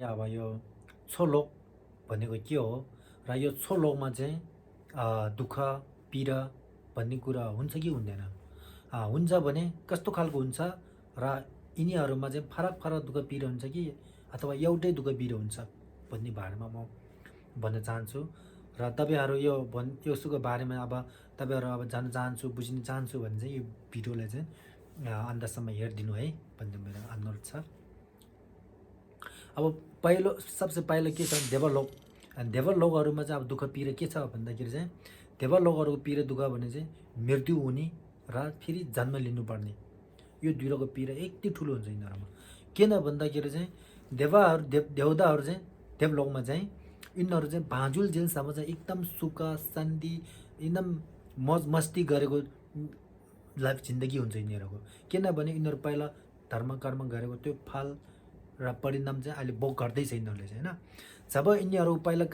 अब यो छोलोक भनेको के हो र यो छोलोकमा चाहिँ दुःख पीडा भन्ने कुरा हुन्छ कि हुँदैन हुन्छ भने कस्तो खालको हुन्छ र यिनीहरूमा चाहिँ फरक फरक दुःख पीडा हुन्छ कि अथवा एउटै दुःख पीडा हुन्छ भन्ने बारेमा म भन्न चाहन्छु र तपाईँहरू यसको बारेमा अब तपाईँहरू अब जान्न चाहन्छु बुझ्न चाहन्छु भने चाहिँ यो भिडियोलाई चाहिँ अन्त्यसम्म हेरिदिनु है भन्ने मेरो अनुरोध छ। अब सबसे पहिलो के छ देवलोक देवलोकहरूमा चाहिँ अब दुःख पीडा के छ भन्दाखेरि चाहिँ देवलोकहरूको पीडा दुःख भने चाहिँ मृत्यु हुने र फेरि जन्म लिनुपर्ने यो दुईवटाको पीडा यति ठुलो हुन्छ यिनीहरूमा। किन भन्दाखेरि चाहिँ देवताहरू चाहिँ देवलोकमा चाहिँ यिनीहरू चाहिँ भाँजुल जेलसम्म चाहिँ एकदम सुख शान्ति एकदम मज मस्ती गरेको लाइफ जिन्दगी हुन्छ यिनीहरूको। किनभने यिनीहरू पहिला धर्म कर्म गरेको त्यो फल र परिणाम चाहिँ अहिले भोग गर्दैछ यिनीहरूले चाहिँ होइन। जब यिनीहरू पहिला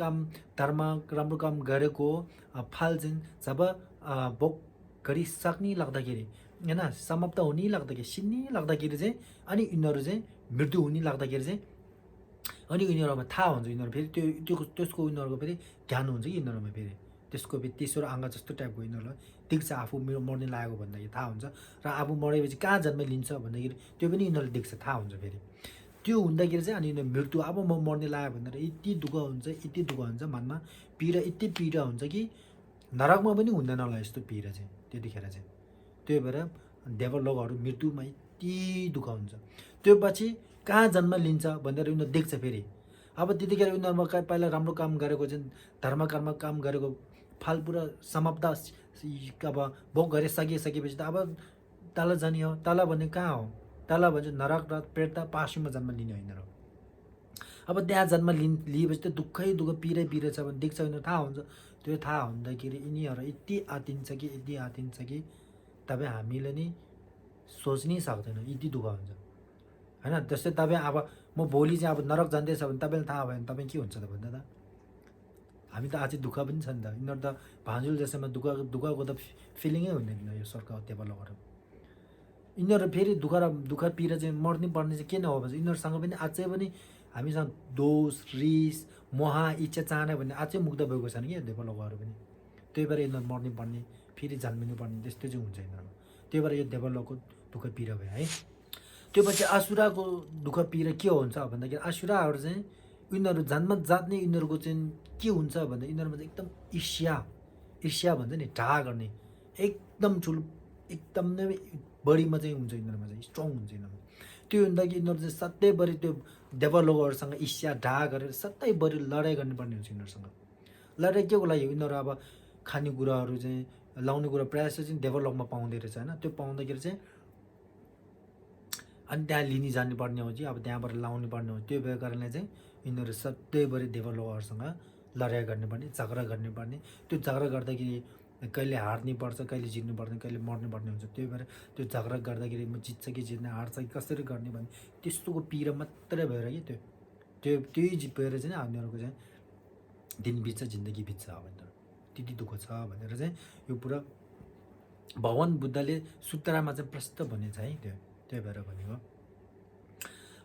धर्म राम्रो काम गरेको फल चाहिँ जब भोग गरिसक्ने लाग्दाखेरि होइन समाप्त हुने लाग्दाखेरि सिन्ने लाग्दाखेरि चाहिँ अनि यिनीहरू चाहिँ मृत्यु हुने लाग्दाखेरि चाहिँ अनि यिनीहरूमा थाहा हुन्छ यिनीहरू फेरि त्यसको यिनीहरूको फेरि ज्ञान हुन्छ कि यिनीहरूमा फेरि त्यसको फेरि तेस्रो अङ्ग जस्तो टाइपको यिनीहरूलाई देख्छ आफू मेरो मर्ने लागेको भन्दाखेरि थाहा हुन्छ र आफू मरेपछि कहाँ जन्म लिन्छ भन्दाखेरि त्यो पनि यिनीहरूले देख्छ थाहा हुन्छ फेरि। त्यो हुँदाखेरि चाहिँ अनि मृत्यु अब म मर्ने लाग्यो भनेर यति दुःख हुन्छ मनमा पीडा यति पीडा हुन्छ कि नरकमा पनि हुँदैन होला यस्तो पीडा चाहिँ त्यतिखेर चाहिँ। त्यही भएर देवलोकहरू मृत्युमा यति दुःख हुन्छ। त्यो पछि कहाँ जन्म लिन्छ भनेर उनीहरू देख्छ फेरि। अब त्यतिखेर उनीहरूमा पहिला राम्रो काम गरेको चाहिँ धर्म कर्म काम गरेको फल पुरा समाप्त अब भोग गरिसकेपछि त अब तल जाने हो। तल भन्ने कहाँ हो? तल भन्छ नरक र प्रेत पाशुमा जन्म लिने हो यिनीहरू। अब त्यहाँ जन्म लिएपछि त दुःखै दुःख पीडै पीडा छ भने देख्छ यिनीहरू थाहा हुन्छ। त्यो थाहा हुँदाखेरि यिनीहरू यति आतिन्छ कि तपाईँ हामीले नि सोच्नै सक्दैन यति दुःख हुन्छ होइन। जस्तै तपाईँ अब म भोलि चाहिँ अब नरक जाँदैछ भने तपाईँलाई थाहा भयो भने तपाईँ के हुन्छ त भन्दा त हामी त अझै दुःख पनि छ नि त। यिनीहरू त भाँजुल जसमा दुःखको त फिलिङै हुँदैन यो स्वर्ग देवलोकहरू। यिनीहरू फेरि दुःख पीडा चाहिँ मर्नै पर्ने चाहिँ किन हो भने यिनीहरूसँग पनि अझै पनि हामीसँग दोष रिस मोह इच्छा चाहना भन्ने अझै मुक्त भएको छन् कि देवलोकहरू पनि। त्यही भएर यिनीहरू मर्नै पर्ने फेरि जन्मिनु पर्ने त्यस्तो चाहिँ हुन्छ यिनीहरू। त्यही भएर यो देवलोकको दुःख पीडा भयो है। त्यो पछि असुराको दुःख पीडा के हुन्छ भन्दाखेरि असुराहरू चाहिँ यिनीहरू जन्मत जात नै यिनीहरूको चाहिँ के हुन्छ भन्दा यिनीहरूमा चाहिँ एकदम ईर्ष्या भन्छ नि ढा गर्ने एकदम ठुलो एकदम नै बढीमा चाहिँ हुन्छ यिनीहरूमा चाहिँ स्ट्रङ हुन्छ यिनीहरू। त्यो हुँदाखेरि यिनीहरू चाहिँ सधैँभरि त्यो देवलोकहरूसँग ईर्ष्या ढा गरेर सधैँभरि लडाइँ गर्नुपर्ने हुन्छ यिनीहरूसँग। लडाइँ के को लागि यिनीहरू अब खानेकुराहरू चाहिँ लाउने कुरा प्रायः जस्तो चाहिँ देवलोकमा पाउँदो रहेछ होइन। त्यो पाउँदाखेरि चाहिँ अनि त्यहाँ लिने जानुपर्ने हो कि अब त्यहाँबाट लाउनु पर्ने हो। त्यो भएको कारणले चाहिँ यिनीहरू सधैँभरि देवलोकहरूसँग लडाइँ गर्नुपर्ने झगडा गर्नुपर्ने। त्यो झगडा गर्दाखेरि कहिले हार्नै पर्छ कहिले जित्नु पर्ने कहिले मर्नु पर्ने हुन्छ। त्यही भएर त्यो झगडा गर्दाखेरि म जित्छ कि जित्ने हार्छ कि कसरी गर्ने भन्ने त्यस्तोको पीडा मात्रै भएर कि त्यही भएर चाहिँ हामीहरूको चाहिँ दिन बित्छ जिन्दगी बित्छ भनेर त्यति दुःख छ भनेर चाहिँ यो पुरा भगवान् बुद्धले सूत्रमा चाहिँ प्रष्ट भनेको छ है। त्यही भएर भनेको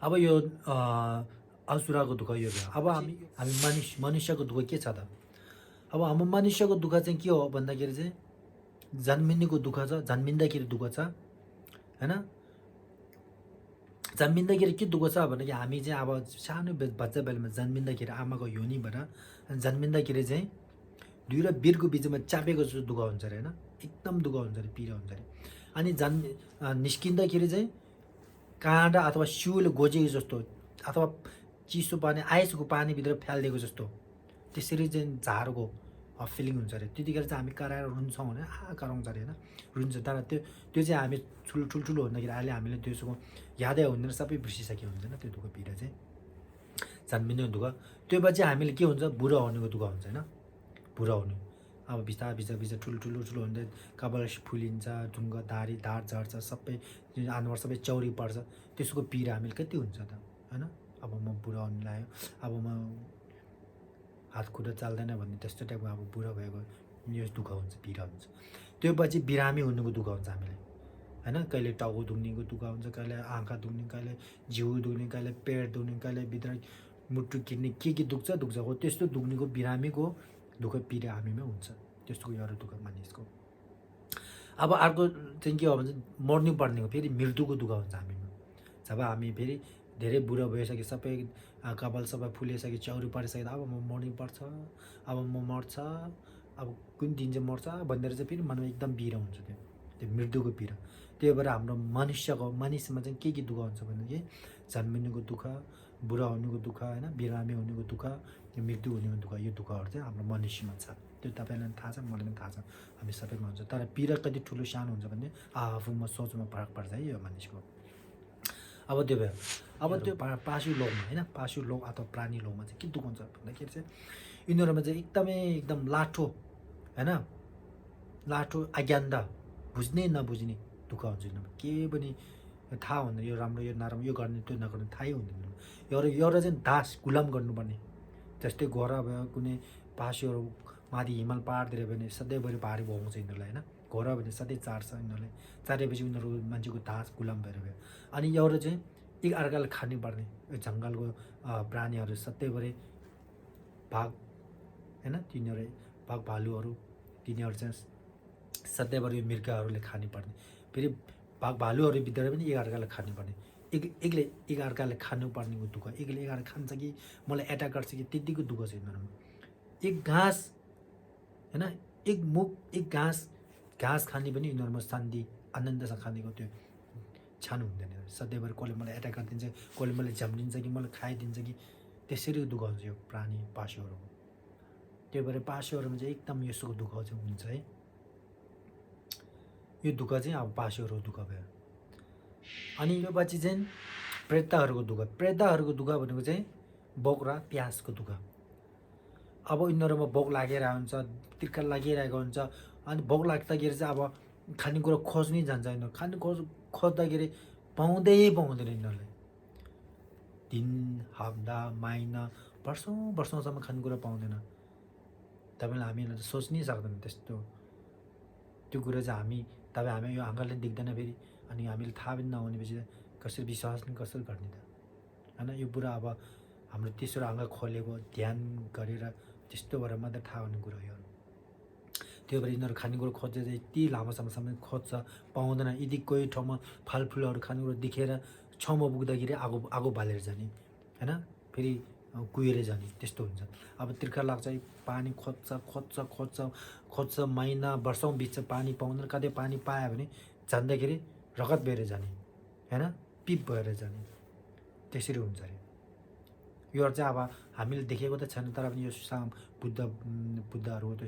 अब यो असुराको दुःख यो भयो। अब हामी मनुष्यको दुःख के छ त? अब हाम्रो मनुष्यको दुःख चाहिँ के हो भन्दाखेरि चाहिँ जन्मिनेको दुःख छ जन्मिँदाखेरि दुःख छ होइन। जन्मिँदाखेरि के दुःख छ भन्दाखेरि हामी चाहिँ अब सानो बच्चा बेलामा जन्मिँदाखेरि आमाको योनिबाट जन्मिँदाखेरि चाहिँ दुई र वीरको बिचमा चापेको जस्तो दुःख हुन्छ अरे होइन। एकदम दुःख हुन्छ अरे पीडा हुन्छ अरे। अनि निस्किँदाखेरि चाहिँ काँडा अथवा सिउले गोजेको जस्तो अथवा चिसो पानी आइसको पानीभित्र फ्यालिदिएको जस्तो त्यसरी चाहिँ झारको फिलिङ हुन्छ अरे। त्यतिखेर चाहिँ हामी कराएर रुन्छौँ भने कराउँछ अरे होइन रुन्छ। तर त्यो चाहिँ हामी ठुल्ठुलो हुँदाखेरि अहिले हामीले त्यसको यादै हुँदैन सबै बिर्सिसकेको हुँदैन त्यो दुःख पीडा चाहिँ जन्मिने दुःख। त्यो पछि हामीले के हुन्छ बुढो हुनेको दुःख हुन्छ होइन। बुढो हुने अब बिस्तारै ठुलो हुँदै कपाल फुलिन्छ ढुङ्गा धार झर्छ सबै अनुहार सबै चौरी पर्छ त्यसको पीडा हामीले कति हुन्छ त होइन। अब म बुढो हुन लाग्यो अब म हात खुट्टा चाल्दैन भन्ने त्यस्तो टाइपको अब बुढो भएको यो दुःख हुन्छ पीडा हुन्छ। त्यो पछि बिरामी हुनुको दुःख हुन्छ हामीले होइन। कहिले टाउको दुख्नेको दुःख हुन्छ कहिले आँखा दुख्ने कहिले जिउ दुख्ने कहिले पेट दुख्ने कहिले भित्र मुटु किर्ने के दुख्छ हो त्यस्तो दुख्नेको बिरामीको दुःख पीडा हामीमा हुन्छ त्यस्तो एउटा दुःख मानिसको। अब अर्को चाहिँ के हो भने मर्नु पर्नेको फेरि मृत्युको दुःख हुन्छ हामीमा। जब हामी फेरि धेरै बुढो भइसके सबै कपाल सबै फुलिसके च्याउरी परिसके अब म मर्नु पर्छ, अब म मर्छ, अब कुन दिन चाहिँ मर्छ भनेर चाहिँ फेरि मनमा एकदम पीडा हुन्छ त्यो मृत्युको पीडा। त्यही भएर हाम्रो मानिसमा चाहिँ के दुःख हुन्छ भनेदेखि जन्मिनुको दुःख, बुढा हुनुको दुःख होइन, बिरामी हुनुको दुःख, मृत्यु हुनुको दुःख, यो दुःखहरू चाहिँ हाम्रो मनुष्यमा छ। त्यो तपाईँलाई थाहा छ, मलाई पनि थाहा छ, हामी सबैमा हुन्छ। तर पीडा कति ठुलो सानो हुन्छ भने आफूमा सोचमा फरक पर्छ है यो मानिसको। अब त्यो भयो। अब त्यो पाशु लोकमा होइन, पाशु लोक अथवा प्राणी लोकमा चाहिँ के दुःख हुन्छ भन्दाखेरि चाहिँ यिनीहरूमा चाहिँ एकदम लाठो होइन, लाठो अज्ञानता, बुझ्ने नबुझ्ने दुःख हुन्छ यिनीहरूमा। के पनि थाहा हुँदैन, यो राम्रो यो नराम्रो, यो गर्ने त्यो नगर्ने थाहै हुँदैन। एउटा चाहिँ दास गुलाम गर्नुपर्ने। जस्तै घोडा भयो, कुनै पासुहरू माथि हिमाल पाहाडतिर भयो भने सधैँभरि भारी भगाउँछ यिनीहरूलाई होइन। घोडा भने सधैँ चाट्छ यिनीहरूले, चाटेपछि उनीहरू मान्छेको दास गुलाम भएर गयो। अनि एउटा चाहिँ एक अर्कालाई खानुपर्ने, यो जङ्गलको प्राणीहरू सधैँभरि बाघ होइन, तिनीहरू बाघ भालुहरू तिनीहरू चाहिँ सधैँभरि मृगहरूले खानुपर्ने। फेरि बाघ भालुहरू भित्र पनि एक अर्कालाई खानुपर्ने, एक्लै एक अर्कालाई खानुपर्नेको दुःख, एक्लै एक अर्का खान्छ कि मलाई एट्याक गर्छ कि त्यतिको दुःख छ यिनीहरूमा। एक घाँस होइन, एक मुख एक घाँस खाने पनि यिनीहरूमा शान्ति आनन्दसँग खानेको त्यो छानु हुँदैन। सधैँभरि कसले मलाई एट्याक गरिदिन्छ, कसले मलाई झम्टिन्छ कि मलाई खाइदिन्छ कि, त्यसरी दुःख हुन्छ यो प्राणी पाशुहरूको। त्यही भएर पाशुहरूमा चाहिँ एकदम यसोको दुःख चाहिँ हुन्छ है। यो दुःख चाहिँ अब पाशुहरूको दुःख भयो। अनि यो पछि चाहिँ प्रेतहरूको दुःख। प्रेतहरूको दुःख भनेको चाहिँ भोक र प्यासको दुःख। अब यिनीहरूमा भोक लागिरहेको हुन्छ, तिर्खा लागिरहेको हुन्छ, अनि भोक लाग्दाखेरि चाहिँ अब खानेकुरा खोज्नै जान्छ यिनीहरू। खोज्दाखेरि पाउँदैन यिनीहरूले। दिन हप्ता महिना वर्षौँसम्म खानेकुरा पाउँदैन। तपाईँलाई हामीलाई त सोच्नै सक्दैन त्यस्तो। त्यो कुरा चाहिँ हामी यो आँखाले देख्दैन फेरि, अनि हामीले थाहा पनि नहुनेपछि कसरी विश्वास पनि कसरी गर्ने त होइन। यो कुरा अब हाम्रो तेस्रो आँखा खोलेको ध्यान गरेर त्यस्तो भएर मात्रै थाहा हुने कुरा हो। त्यो भएर यिनीहरू खानेकुरा खोजेर यति लामो समयसम्म खोज्छ, पाउँदैन। यदि कोही ठाउँमा फलफुलहरू खानेकुरा देखेर छेउमा पुग्दाखेरि आगो बालेर जाने होइन, फेरि कुहिएर जाने, त्यस्तो हुन्छ। अब तिर्खा लाग्छ, पानी खोज्छ महिना वर्षौँ बित्छ, पानी पाउँदैन। कतै पानी पायो भने जाँदाखेरि रगत भएर जाने होइन, पिप भएर जाने, त्यसरी हुन्छ अरे। यो चाहिँ अब हामीले देखेको त छैन, तर पनि यो बुद्धहरू त्यो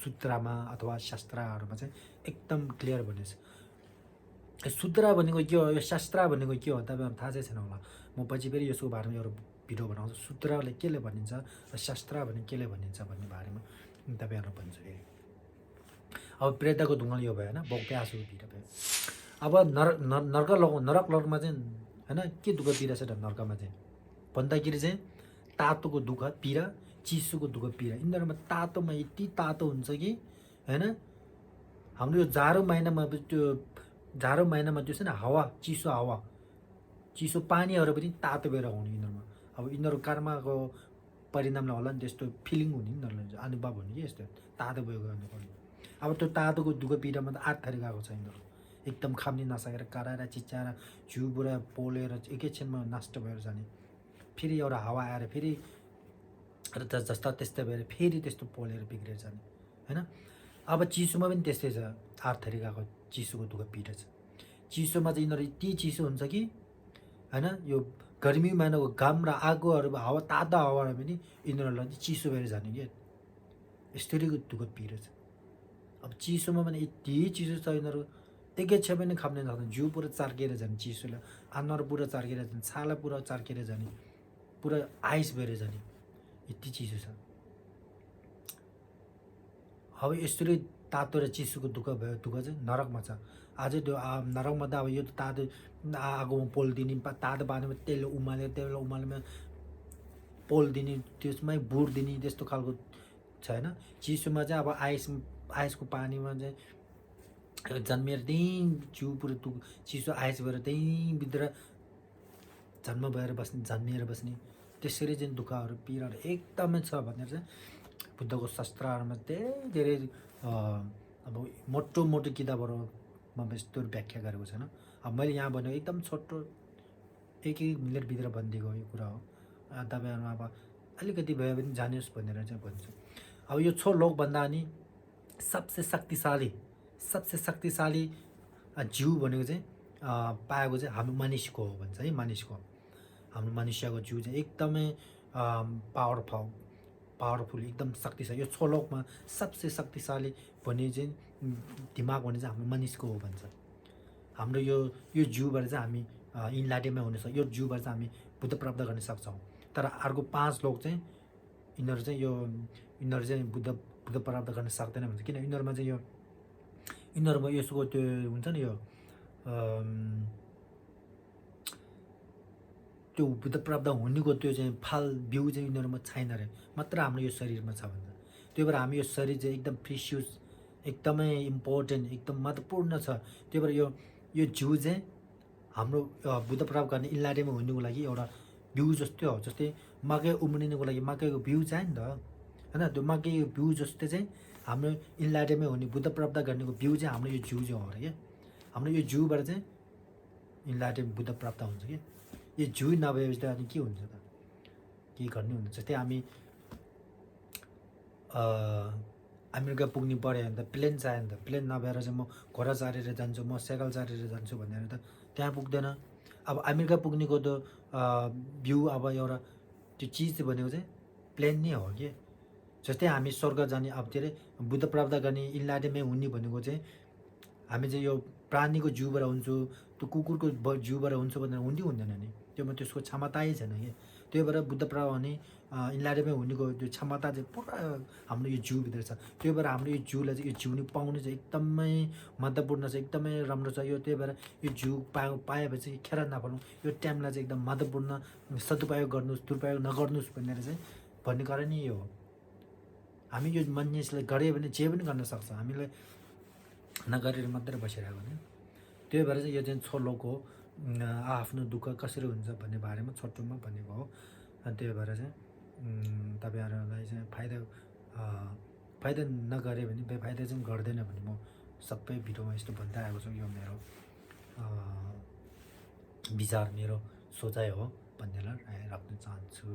सूत्रमा अथवा शास्त्रहरूमा चाहिँ एकदम क्लियर भनेको छ। सूत्र भनेको के हो, यो शास्त्र भनेको के हो तपाईँहरू थाहा चाहिँ छैन होला। म पछि फेरि यसको बारेमा एउटा भिडियो बनाउँछु, सूत्रले केले भनिन्छ र शास्त्र भने केले भनिन्छ भन्ने बारेमा तपाईँहरूलाई भन्छु फेरि। अब प्रेतको ढुङ्गा यो भयो होइन, भोक प्यासको पीडा भयो। अब नरक लोकमा चाहिँ होइन के दुःख पीडा छ त नरकमा चाहिँ भन्दाखेरि चाहिँ तातोको दुःख पीडा, चिसोको दुःख पीडा। यिनीहरूमा तातोमा यति तातो हुन्छ कि होइन, हाम्रो यो जाडो महिनामा त्यो छ नि हावा, चिसो पानीहरू पनि तातो भएर आउने यिनीहरूमा। अब यिनीहरू कर्मको परिणामले होला नि त्यस्तो फिलिङ हुने यिनीहरूलाई, अनुभव हुने कि यस्तो तातो भयो गर्नुपर्ने। अब त्यो तातोको दुःख पीडामा त 8 थरी गएको छ यिनीहरू, एकदम खाम्ने नसकेर कराएर चिच्याएर जिउबाट पोलेर एकैछिनमा नष्ट भएर जाने। फेरि एउटा हावा आएर फेरि जस्ता त्यस्तै भएर फेरि त्यस्तो पोलेर बिग्रेर जाने होइन। अब चिसोमा पनि त्यस्तै छ, 8 थरी गएको चिसोको दुःख पीडा छ। चिसोमा चाहिँ यिनीहरू यति चिसो हुन्छ कि होइन, यो गर्मी महिनाको घाम र आगोहरू हावा, तातो हावाहरू पनि यिनीहरूलाई चाहिँ चिसो भएर जाने कि, यस्तरी दुःख पीडा छ। अब चिसोमा पनि यति चिसो छ यिनीहरू एकैछिन पनि खाम्ने सक्दैन, जिउ पुरा चार्किएर जाने चिसोले, अनुहार पुरा चार्किएर जाने, छाला पुरा चार्किएर जाने, पुरा आइस भएर जाने, यति चिसो छ। अब यसरी तातो र चिसोको दुःख भयो, दुःख चाहिँ नरकमा छ। अझै त्यो नरकमा त अब यो त तातो आगोमा पोलिदिने, तातो पानीमा तेल उमालेमा पोलिदिने, त्यसमै बुढ्दिने त्यस्तो खालको छ होइन। चिसोमा चाहिँ अब आइसको पानीमा चाहिँ जन्मिएर त्यहीँ जिउ पुरो चिसो आइस भएर त्यहीँ भित्र जन्मिएर बस्ने त्यसरी चाहिँ दुःखहरू पीडाहरू एकदमै छ भनेर चाहिँ बुद्धको शास्त्रहरूमा धेरै अब मोटो मोटो किताबहरूमा यस्तो व्याख्या गरेको छैन। अब मैले यहाँ भनेको एकदम छोटो 1 मिनटभित्र भनिदिएको यो कुरा हो। तपाईँहरू अब अलिकति भए पनि जानियोस् भनेर चाहिँ भन्छु। अब यो छो लोक भन्दा नि सबसे शक्तिशाली जीव भनेको चाहिँ पाएको चाहिँ हाम्रो मानिसको हो भन्छ है। मानिसको हाम्रो मनुष्यको जिउ चाहिँ एकदमै पावरफुल एकदम शक्तिशाली। यो छो लोकमा सबसे शक्तिशाली भन्ने चाहिँ दिमाग भने चाहिँ हाम्रो मानिसको हो भन्छ। हाम्रो यो जिउबाट चाहिँ हामी इन्लाइटेनमेन्ट हुन सक्छ। यो जिउबाट चाहिँ हामी बुद्ध प्राप्त गर्न सक्छौँ। तर अर्को 5 लोक चाहिँ यिनीहरू चाहिँ बुद्ध प्राप्त गर्न सक्दैन भन्छ। किन यिनीहरूमा चाहिँ यिनीहरूमा यसको त्यो हुन्छ नि त्यो बुद्ध प्राप्त हुनेको त्यो चाहिँ फल बिउ चाहिँ यिनीहरूमा छैन अरे, मात्र हाम्रो यो शरीरमा छ भन्छ। त्यही भएर हामी यो शरीर चाहिँ एकदम प्रिसियस, एकदमै इम्पोर्टेन्ट, एकदम महत्त्वपूर्ण छ। त्यही भएर यो जिउ चाहिँ हाम्रो बुद्ध प्राप्त गर्ने इन्लाइटेनमेन्ट हुनुको लागि एउटा बिउ जस्तै हो। जस्तै मकै उम्रिनुको लागि मकैको बिउ चाहियो नि त होइन। त्यो मकैको बिउ जस्तै चाहिँ हाम्रो इन्लाइटेनमेन्ट हुने बुद्ध प्राप्त गर्नेको बिउ चाहिँ हाम्रो यो जिउ चाहिँ हो अरे क्या। हाम्रो यो जिउबाट चाहिँ इन्लाइटेनमेन्ट बुद्ध प्राप्त हुन्छ कि। यो जिउ नभएपछि त अनि के हुन्छ त, के गर्ने हुन्छ। जस्तै हामी अमेरिका पुग्नु पऱ्यो भने त प्लेन चाहियो नि त। प्लेन नभएर चाहिँ म घोडा चढेर जान्छु, म साइकल चढेर जान्छु भनेर त त्यहाँ पुग्दैन। अब अमेरिका पुग्नेको त भ्यू अब एउटा त्यो चिज भनेको चाहिँ प्लेन नै हो कि। जस्तै हामी स्वर्ग जाने अब के अरे बुद्ध प्राप्त गर्ने इन्लाइटेनमेन्ट हुने भनेको चाहिँ हामी चाहिँ यो प्राणीको जिउबाट हुन्छु, त्यो कुकुरको जिउबाट हुन्छ भनेर हुँदैन नि। त्योमा त्यसको क्षमतै छैन कि। त्यही भएर बुद्ध प्राप्त हुने इन्लाइटेनमेन्ट हुनेको त्यो क्षमता चाहिँ पुरा हाम्रो यो जिउभित्र छ। त्यही भएर हाम्रो यो जिउलाई चाहिँ यो जिउनी पाउनु चाहिँ एकदमै महत्त्वपूर्ण छ, एकदमै राम्रो छ यो। त्यही भएर यो जिउ पाएपछि खेर नफाल्नु, यो टाइमलाई चाहिँ एकदम महत्त्वपूर्ण सदुपयोग गर्नुहोस्, दुरुपयोग नगर्नुहोस् भनेर चाहिँ भन्ने कारण नै यो हो। हामी यो मानिसले गऱ्यो भने जे पनि गर्न सक्छ, हामीले नगरेर मात्रै बसिरहेको होइन। त्यही भएर चाहिँ यो चाहिँ छोलोक हो, आफ्नो दुःख कसरी हुन्छ भन्ने बारेमा छोटोमा भनेको हो। अनि त्यही भएर चाहिँ तपाईँहरूलाई चाहिँ फाइदा नगरे भने बेफाइदा चाहिँ गर्दैन भने म सबै भिडियोमा यस्तो भन्दै आएको छु। यो मेरो विचार, मेरो सोचाइ हो भन्नेलाई राख्न चाहन्छु।